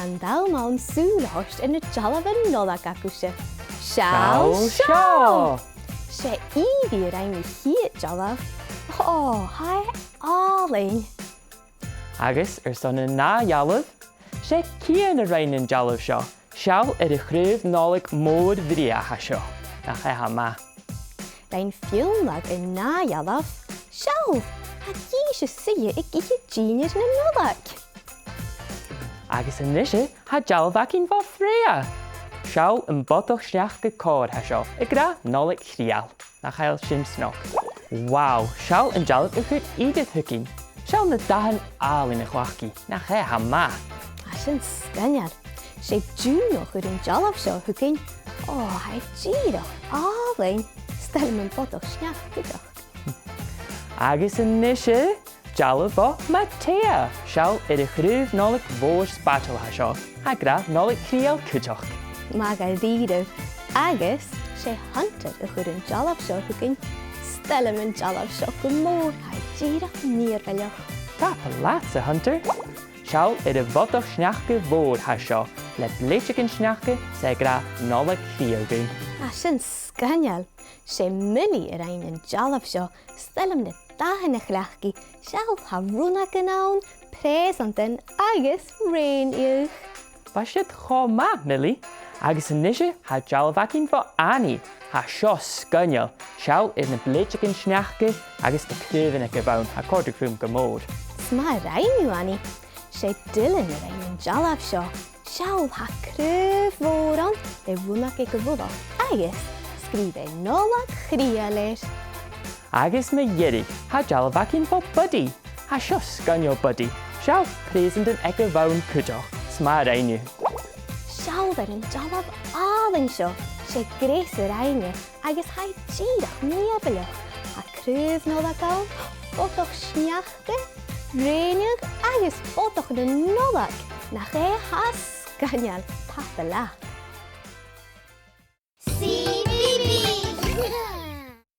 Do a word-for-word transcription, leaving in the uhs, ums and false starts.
An t-àm ann sùil a thoirt air na dealbhan Nollaig agaibhse. Seall seo! 'S e Evie a rinn a' chiad dealbh. Ò, tha e àlainn! Agus airson an ath dhealbh, 's e Cian a rinn an dealbh seo. Seall air a' chraobh Nollaig mhòr bhrèagha seo. Nach e tha math? Rinn Fionnlagh an ath dhealbh. Seall, tha dithis a' suidhe ag ithe dìnnear na Nollaig. Agus a-nise, tha dealbh againn bho Freya. Seall am bodach-sneachda còir a tha seo, ag ràdh Nollaig Chridheil. Nach eil sin snog? Wow, seall an dealbh a chuir Edith thugainn. Seall na dathan àlainn a chleachd i. Nach e tha math? Tha sin sgoinneil. 'S e Juno a chuir an dealbh seo thugainn. Ò, tha e dìreach àlainn. 'S toil leam am bodach-sneachda cuideachd. Agus a-nise, dealbh bho Matea. Seall air a' chraobh Nollaig mhòr spaideil a tha seo, ag ràdh Nollaig Chridheil cuideachd. Math dha-rìribh. Agus 's e Hunter a chuir an dealbh seo thugainn. 'S toil leam an dealbh seo gu mòr, tha e dìreach mìorbhaileach. Tapadh leatsa, Hunter. Seall air a' bhodach-sneachda mhòr a tha seo, le bleideagan sneachda 's e ag ràdh Nollaig Chridheil dhuinn. Tha sin sgoinneil. 'S e Milly a rinn an dealbh seo. 'S toil leam na dathan a chleachd i. Seall, tha rionnagan ann, preusantan agus rèin-fhiadh. Bha siud cho math, Milly. Agus a-nise, tha dealbh againn bho Annie. Tha seo sgoinneil. Seall air na bleideagan sneachda agus na craobhan aig a bhonn. Tha e a' còrdadh rium gu mòr. 'S math a rinn thu, Annie. 'S e Dylan a rinn an dealbh seo. Seall, tha craobh mhòr ann le rionnag aig a mhullach agus sgrìobh e Nollaig Chridheil air. Agus mu dheireadh, tha dealbh againn bho Buddy. Tha seo sgoinneil, Buddy. Seall, preusantan aig a bhonn cuideachd. 'S math a rinn thu. Seall air an dealbh àlainn seo. 'S e Grace a rinn e agus tha e dìreach mìorbhaileach. Tha craobh Nollaig ann, bodach-sneachda, rèin-fhiadh agus bodach na Nollaig. Nach e tha sgoinneil? Tapadh leat.